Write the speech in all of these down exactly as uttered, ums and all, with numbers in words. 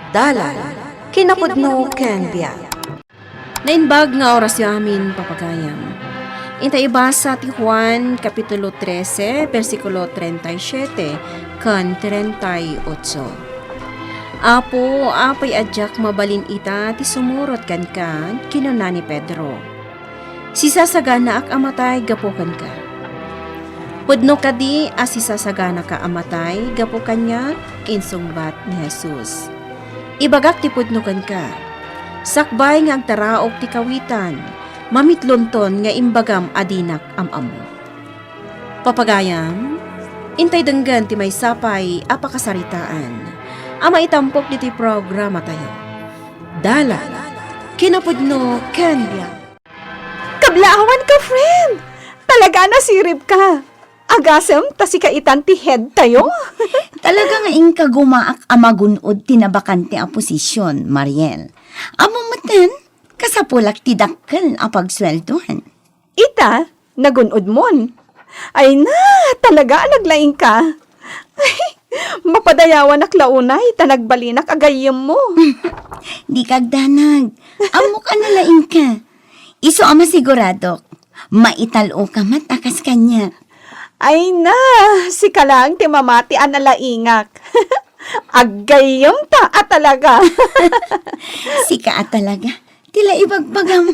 Dalan, kinapudno ken biag. Naimbag nga orasyo amin, papagayam. Inta ibasa ti Juan, Kapitulo trese, bersikulo treinta y siete kan treinta y ocho. "Apo, apay a diak mabalin ita ti sumurot kenka?" kinuna ni Pedro. "Sisasaganaak a matay gapu kenka. Pudno kadi a sisasaganaka a matay gapu kaniak?" insungbat ni Jesus. "Ibagak ti pudno kenka, sakbay nga agtaraok ti kawitan, mamitlonton nga imbagam a dinak am-ammo." Papagayam, intay denggen ti maysa pay a pakasaritaan a maitampok ditoy programatayo. Dalan, kinapudno ken biag. Kablaawan ka, friend! Talaga a nasirib ka. Agasem ta sika itan ti head tayo. Talaga nga inka gumaak a magun-od ti nabakante a posisyon, Mariel. Ammo metten, kasapulak ti dakkel a pagsueldoan. Ita, nagun-odmon. Ay na, talaga a naglaing ka. Ay, mapadayawanak la unay ta nagbalinak a gayyemmo. Di ka agdanag. Ammok a nalaing ka. Isu a masiguradok, maital-o ka met a kas kaniak. Ay na, sika laeng ti mamati a nalaingak. Aggayyem ta a talaga. Sika a talaga. Ti la ibagbagam.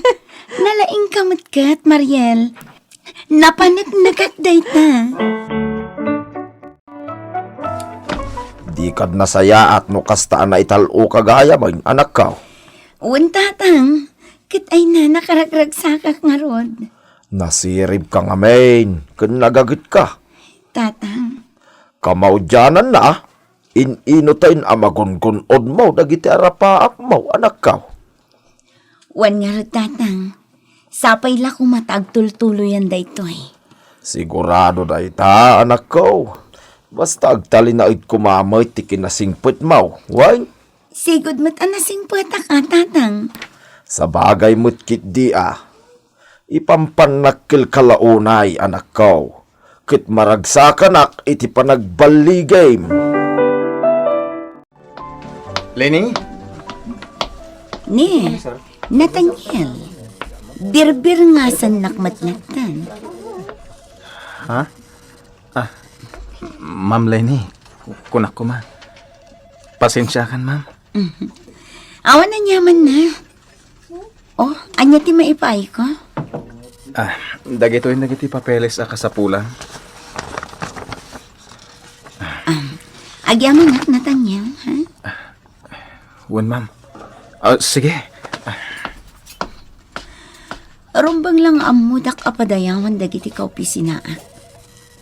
Nalaing ka met ket, Mariel. Napaneknekak dayta. Di kad nasayaat no kasta a naital-o ka gayam, anakko. Wen, tatang, ket ay na nakaragragsakak ngarud. Nasirib ka ngamin, ken nagaget ka. Tatang. Kamaudiananna, in-ino tayen a magungun-odmo dagiti arapaakmo, anakko? Wen ngarud, tatang, sapay la koma ta agtultuloyan daytoy. Sigurado dayta, anakko. Basta agtalinaed koma met ti kinasingpetmo, wen? Sigud met a nasingpetak a, tatang. Sabagay met ketdi a. Ipampannakkelka la unay, anakko, ket maragsakanak iti panagballigim. Lenny? Ni, Nathaniel, birbirngasannak met latta. Ha? Ah, Ma'am Lenny, kunak koma. Pasensiakan, ma'am. Mhm. Awan aniamanna. Oh, ania ti maipaayko? Ah, dagitoy dagiti papeles a kasapulan. Um, agyamanak, Nathaniel, ha? Wen, ma'am. Ah, sige. Rumbeng la nga ammodak a padayawan dagiti kaopisinaak.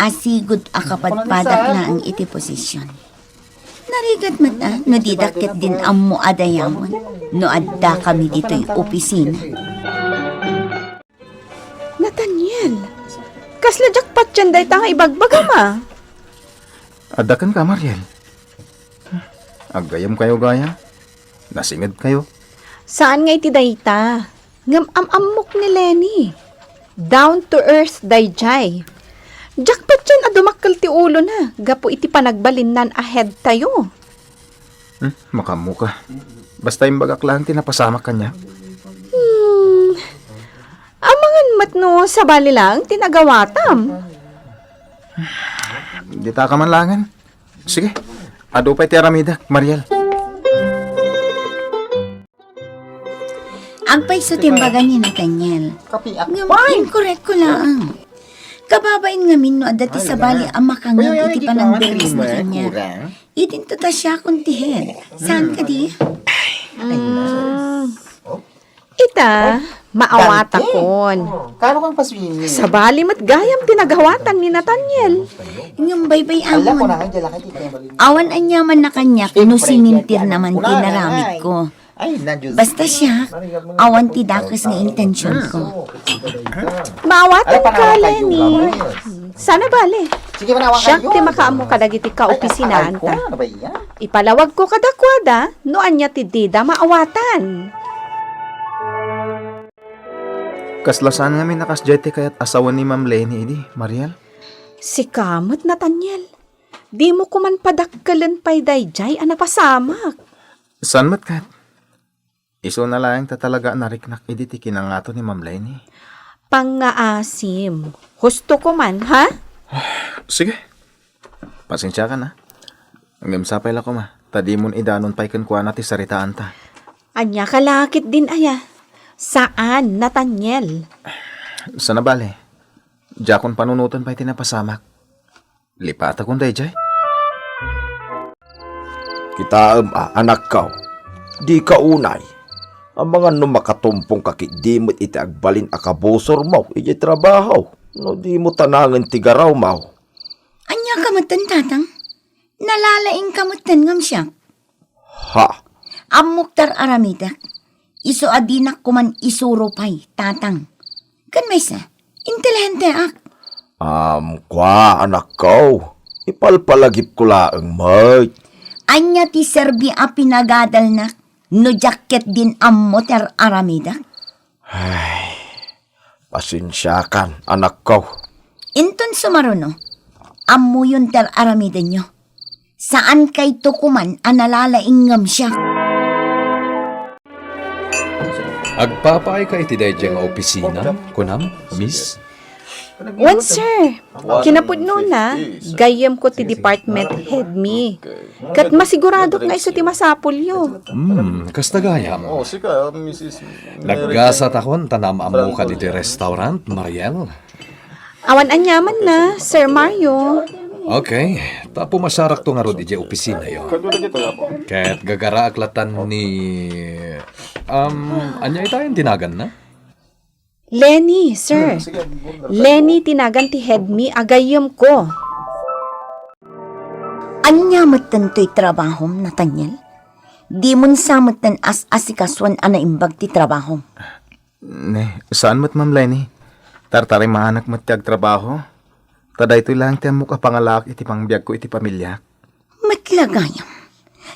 Asigud a kapadpadak laeng iti posisyon. Narigat met a no didak ketdin ammo a dayawan no addakami ditoy opisina. Nathaniel, kasla diak patien dayta nga ibagbagam a. Adda kenka, Mariel. Aggayyemkayo gayam? Nasingedkayo? Saan nga iti dayta. Ngem am-ammok ni Lenny. Down to earth daydiay. Diak patien a dumakkel ti ulona gapu iti panagbalinnan a head tayo. Hmm, makaammoka. Basta imbagak laeng ti napasamak kaniak. Hmm. Amangan met no sabali laeng ti nagawatam. Ditaka man laengen. Sige, adu pay ti aramidek, Mariel. Agpayso ti imbaga ni Nathaniel. Ngem inkorek ko laeng. Kababain ngamin no adda ti sabali a makangngeg iti panangberrisna kaniak. Idinto ta siakon ti head. Saan kadi? Mm. Ita, maawatakon. Sabali met gayam ti nagawatan ni Nathaniel. Ngem baybay-amon. Awan aniamanna kaniak no sinintir naman ti naramidko. Basta siak, awan ti dakes nga intensionko. Maawatanka, Lenny. Sana bale. Siak ti makaammo kadagiti kaopisinaanta. Ipalawagko kadakuada no ania ti dida maawatan. Kasla saan ngamin a kasdiay ti kayat a sawen ni Ma'am Lenny idi, Mariel? Sika met, Nathaniel. Dimo koman padakkelen pay daydiay a napasamak. Saan met ket? Isuna laeng ta talaga a nariknak idi ti kinangato ni Ma'am Leni. Pangngaasim. Husto ko man, ha? Sige. Pasensiakan, ha? Ngem sapay la koma, ta dimon idanon pay kenkuana ti saritaanta. Ania ka la ketdin aya? Saan, Nathaniel. Saan a bale. Diakon panunoten pay ti napasamak. Lipatakon daydiay. Kitaem a, anakko, dika unay. Amangan no makatumpongka ketdi met iti agbalin a kabusormo idiay trabaho, no dimo tanangen ti garawmo. Ania ka metten, Tatang? Nalalaingka metten ngem siak. Ha? Ammok ti ar-aramidek. Isu a dinak koman isuro pay, Tatang. Ken maysa, intelihenteak. Am, kua, anakko. Ipalpalagipko laeng met. Ania ti serbi a pinagadalnak no diak ketdin ammo ti ar-aramidek? Ay, pasensiakan, anakko. Inton sumaruno, ammoyon ti ar-aramidenyo. Saankayto koman a nalalaing ngem siak. Agpapaayka iti daydiay nga opisina, kunam, miss? Wen, sir. Kinapudnona, gayyemko ti department head mi. Ket masiguradok nga isu ti masapulyo. Hmm, kasta gayam. Oh, sika, Missus Naggasatakon ta naam-ammoka ditoy restaurant, Mariel. Awan aniamanna, Sir Mario. Okay, ta pumasarakto ngarud idiay opisinayo. Ket gagaraak latta ni, um, ania ita ti naganna? Lenny, sir. Hmm, sige, Lenny ti nagan ti head mi a gayyemko. Ania metten toy trabahom, Nathaniel? Dimon sa metten as-asikasuan a naimbag ti trabahom. Ne, saan met, Ma'am Lenny. Tartarimaanak met ti agtrabaho. Ta daytoy laeng ti ammok a pangalaak iti pangbiagko iti pamiliak. Met la gayam.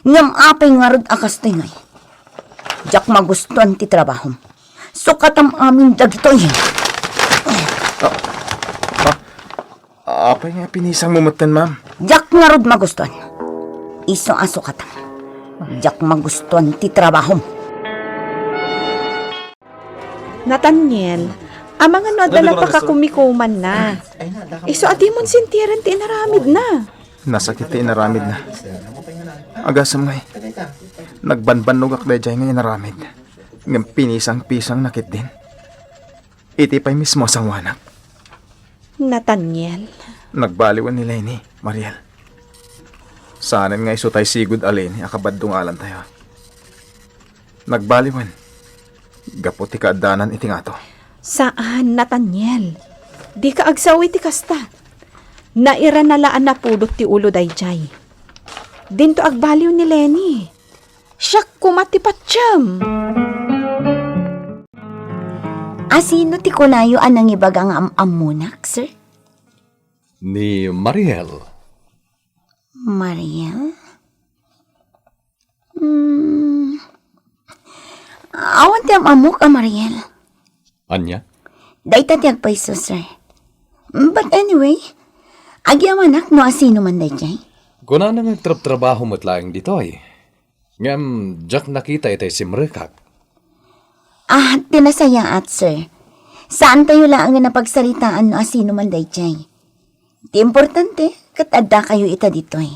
Ngem apay ngarud a kastoy ngay? Diak magustuan ti trabahom. Sukatam amin dagitoy. Ah, ah, apay nga pinisangmo metten, ma'am? Diak ngarud magustuan. Isu a sukatam. Diak magustuan ti trabahom. Nathaniel, amangan no adda napakakumikumanna. Isu a dimon sentiren ti inaramidna. Nasakit ti inaramidna. Agasem ngay, nagbanbannogak daydiay nga inaramid. Ngem pinisang-pisangna ketdin. Iti pay mismo a sangoanak. Nathaniel. Nagbaliwen ni Lenny, Mariel. Saanen nga isu tay sigud a Lenny a kabaddungalantayo. Nagbaliwen. Gapu ti kaaddanan iti ngato. Saan, Nathaniel. Dika agsao iti kasta. Nairana la a napudot ti ulo daydiay. Dinto agbaliw ni Lenny. Siak koma ti patiem. Asino ti kunayo a nangibaga nga am-ammonak, sir? Ni Mariel. Mariel? Hmm. Awan ti am-ammok a Mariel. Ania? Dayta ti agpayso, sir. But anyway, agyamanak no asino man daydiay. Kunana nga agtrabtrabaho met laeng ditoy. Ngem diak nakita itay simrekak. Ah, ti nasayaat, sir. Saantayo laeng nga napagsaritaan no asino man daydiay. Ti importante, ket addakayo ita ditoy.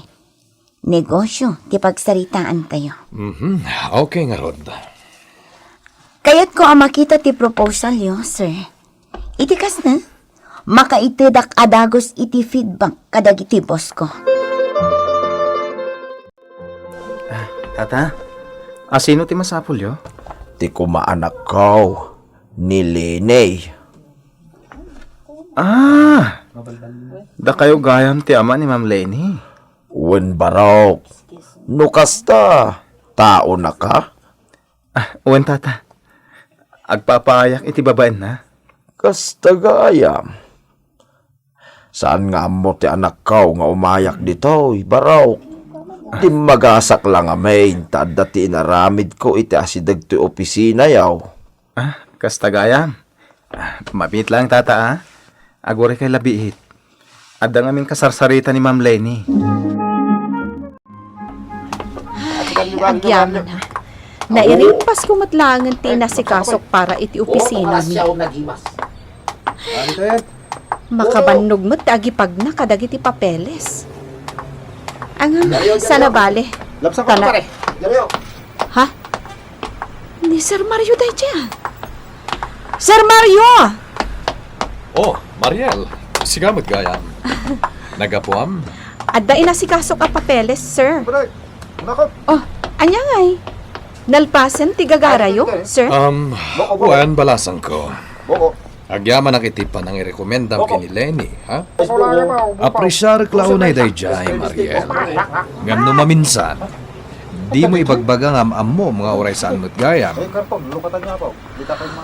Negosyo ti pagsaritaantayo. Mhm. Okay ngarud. Kayatko a makita ti proposalyo, sir. Iti kasta, makaitedak a dagus iti feedback kadagiti boss ko. Ah, tata, asino ti masapulyo? Ti kumaanakko, ni Lene. Ah! Dakayo gayam ti ama ni Ma'am Leni. Wen, barok. No kasta, taonaka? Ah, wen, tata. Agpapaayak iti babaenna. Kasta gayam. Saan nga ammo ti anakko nga umayak ditoy, barok. Timmagasak la ngamin ta adda ti inaramidko iti asideg toy opisinayo. Ah, kasta gayam. Ah, mabiit lang, tata, ah. Agurikay la biit. Adda ngamin kasarsarita ni Ma'am Leni. Ay, agyaman, ha. Nairimpasko met laengen ti inasikasok para iti opisinami. Makabannog met ti agipagna kadagiti papeles. Ngem, sana bale. Lapsangko, pare. Ha? Ni Sir Mario daydiay. Sir Mario! Oh, Mariel, sika met gayam. Naggapuam? Adda inasikasok a papeles, sir. Pare, nakap. Oh, ania ngay? Nalpasen ti gagarayo, sir? Um, wen, balasangko. Agyamanak iti panangirekomendam ken ni Leni, ha? Apresiarek la unay daydiay, Mariel. Ngem no maminsan, dimo ibagbaga nga am-ammom nga uray saan met gayam.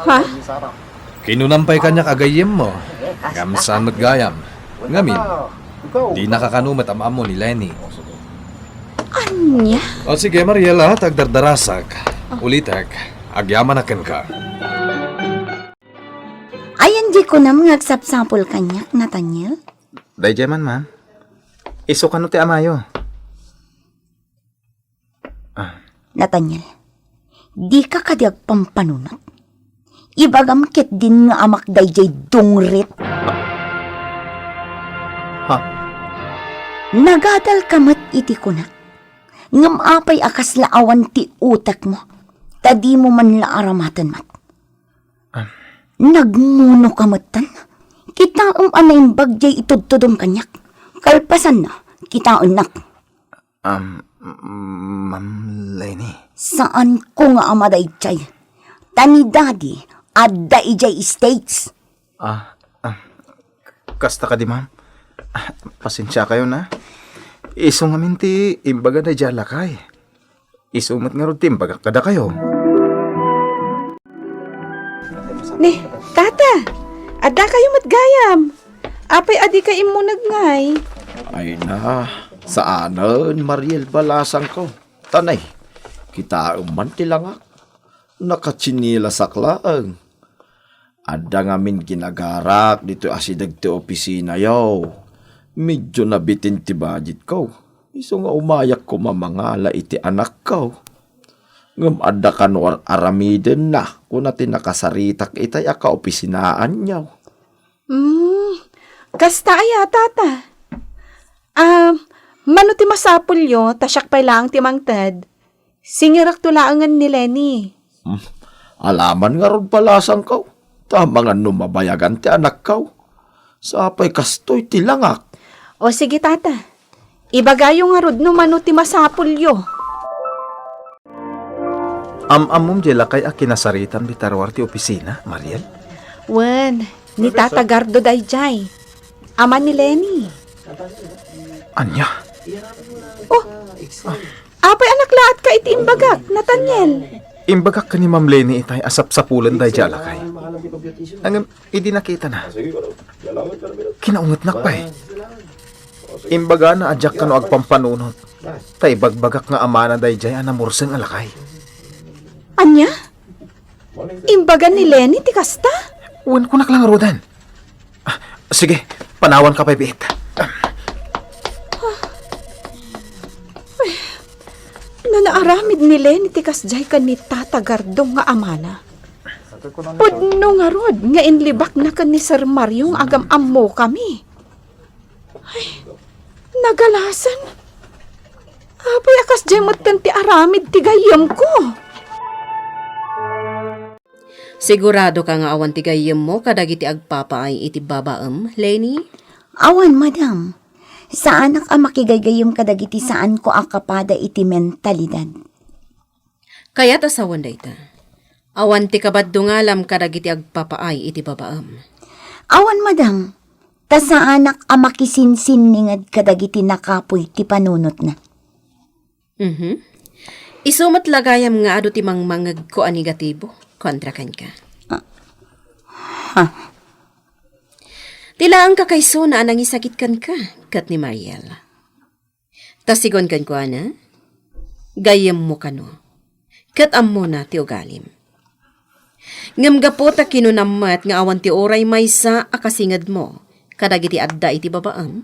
Ha? Kinunam pay kaniak a gayyemmo, ngem saan met gayam. Ngamin, dinaka kano met am-ammo ni Leni. Ania? O sige, Mariel, a, ta agdardarasak. Ulitek, agyamanak kenka. Ayan di kunam nga agsapsapul kaniak, Nathaniel? Daydiay man, ma'am. Isu kano ti amayo? Ah. Nathaniel, dika kadi agpampanunot? Ibagam ketdin nga amak daydiay dungrit. Ha? Nagadalka met iti kunak. Ngem apay a kasla awan ti utekmo, ta dimo man la aramaten met. Ah. Nagmunoka metten. Kitaem a naimbag diay itudtudom kaniak. Kalpasanna, kitaennak. Um, Ma'am Leni. Saanko nga ama daydiay. Ta ni Daddy, adda idiay States. Ah, ah, kasta kadi, ma'am? Ah, pasensiakayon, a. Isu ngamin ti imbaga daydiay a lakay. Isu met ngarud ti imbagak kadakayo. Ni, tata, addakayo met gayam. Apay a dika immuneg ngay? Ay na, saanen, Mariel, balasangko. Tanay, kitaem man ti langak. Nakatsinilasak laeng. Adda ngamin ginagarak ditoy asideg ti opisinayo. Medyo nabitin ti budgetko. Isu nga umayak koma mangala iti anakko. Ngem adda kano ar-, aramidenna, kuna ti nakasaritak itay a kaopisinaanyo. Hmm, kasta aya, tata? Ah, mano ti masapulyo, ta siak pay laeng ti mangted? Singerakto laengen ni Leni. Hmm, alaman ngarud, balasangko, ta amangan no mabayagan ti anakko. Sapay kastoy ti langak. O sige, tata. Ibagayo ngarud no mano ti masapulyo. Am-ammom diay lakay a kinasaritam dita ruar ti opisina, Mariel? Wen, ni Tata Gardo daydiay. Ama ni Leni. Ania? Oh, apay a naklaatka iti imbagak, Nathaniel? Imbagak ken ni Ma'am Leni itay a sapsapulen daydiay a lakay. Ngem idi nakitana, kinaungetnak pay. Imbagana a diak kano agpampanunot, ta ibagbagak nga amana daydiay a namurseng a lakay. Ania? Imbaga ni Leni ti kasta? Wen, kunak la ngaruden. Ah, sige, panawanka pay biit. Ay, no naaramid ni Leni ti kasdiay ken ni Tata Gardo nga amana, pudno ngarud nga inlibakna ken ni Sir Mario nga agam-ammokami. Ay, nagalasen. Apay a kasdiay metten ti aramid ti gayyemko? Siguradoka nga awan ti gayyemmo kadagiti agpapaay iti babaem, Leni? Awan, madam. Saanak a makigaygayyem kadagiti saanko a kapada iti mentalidad. Kayat a sawen dayta. Awan ti kabaddongalam kadagiti agpapaay iti babaem. Awan, madam. Ta saanak a makisinsinninged kadagiti nakapuy ti panunotna. Mhm. Isu met la gayam nga adu ti mangmangegko a negatibo kontra kenka. Ah. Ha? Ti laeng kakaysona a nangisakit kenka ket ni Mariel. Ta sigun kenkuana, gayyemmo kano, ket ammona ti ugalim. Ngem gapu ta kinunam met nga awan ti uray maysa a kasingedmo kadagiti adda iti babaem,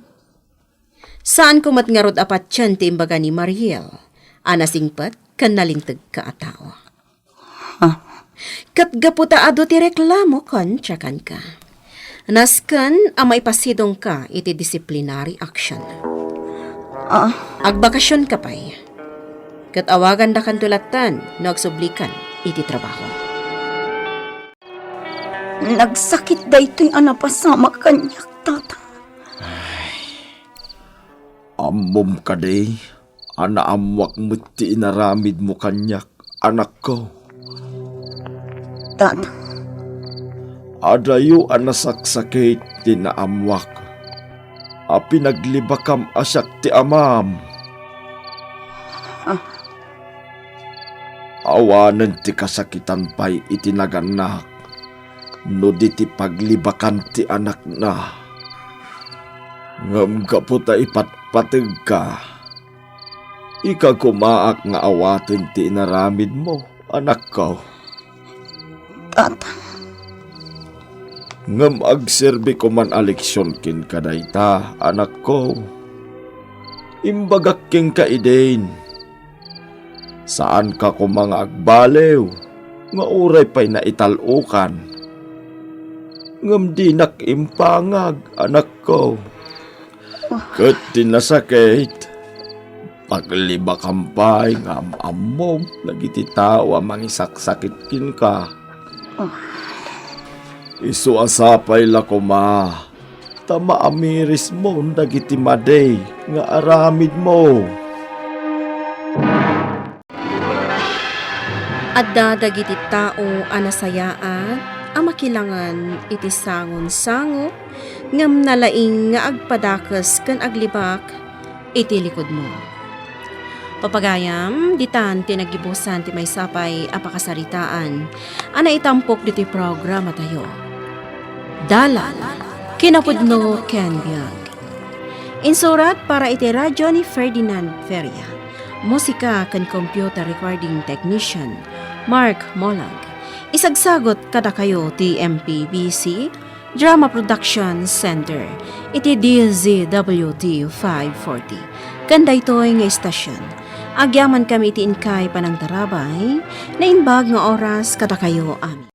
saanko met ngarud a patien ti imbaga ni Mariel a nasingpet ken nalinteg ka a tao. Ah. Ket gapu ta adu ti reklamo ken tiakanka, nasken a maipasidongka iti disciplinary action. Ah. Agbakasionka pay. Ket awagandakanto latta no agsublikan iti trabaho. Nagsakit daytoy a napasamak kaniak, Tata. Ammom kadi a naammoak met ti inaramidmo kaniak, anakko? Tata. Adayo a nasaksakit ti naammoak a pinaglibakam a siak ti amam. Ah. Awanen ti kasakitan pay iti nagannak no di ti paglibakan ti anakna. Ngem gapu ta ipatpategka, ikagumaak nga awaten ti inaramidmo, anakko. Tata. Ngem agserbi koman a leksion kenka dayta, anakko. Imbagak kenka idin, saanka koma nga agbaliw nga uray pay naital-okan. Ngem dinak impangag, anakko. Ket ti nasakit, paglibakam pay nga am-ammom dagiti tao a mangisaksakit kenka. Isu a sapay la koma ta maamirismon dagiti madi nga aramidmo. Adda dagiti tao a nasayaat a makilangan iti sangonsango, ngem nalaing nga agpadakes ken aglibak iti likudmo. Papagayam, ditan ti naggibusan ti maysa pay a pakasaritaan a naitampok ditoy programatayo. Dalan, kinapudno ken biag. Insurat para iti radyo ni Ferdinand Feria. Musika ken computer recording technician, Mark Molag. Isagsagut kadakayo ti M P B C Drama Production Center iti D Z W T five forty. Ken daytoy nga istasyon, agyamankami iti inkay panangtarabay, naimbag nga oras kadakayo amin.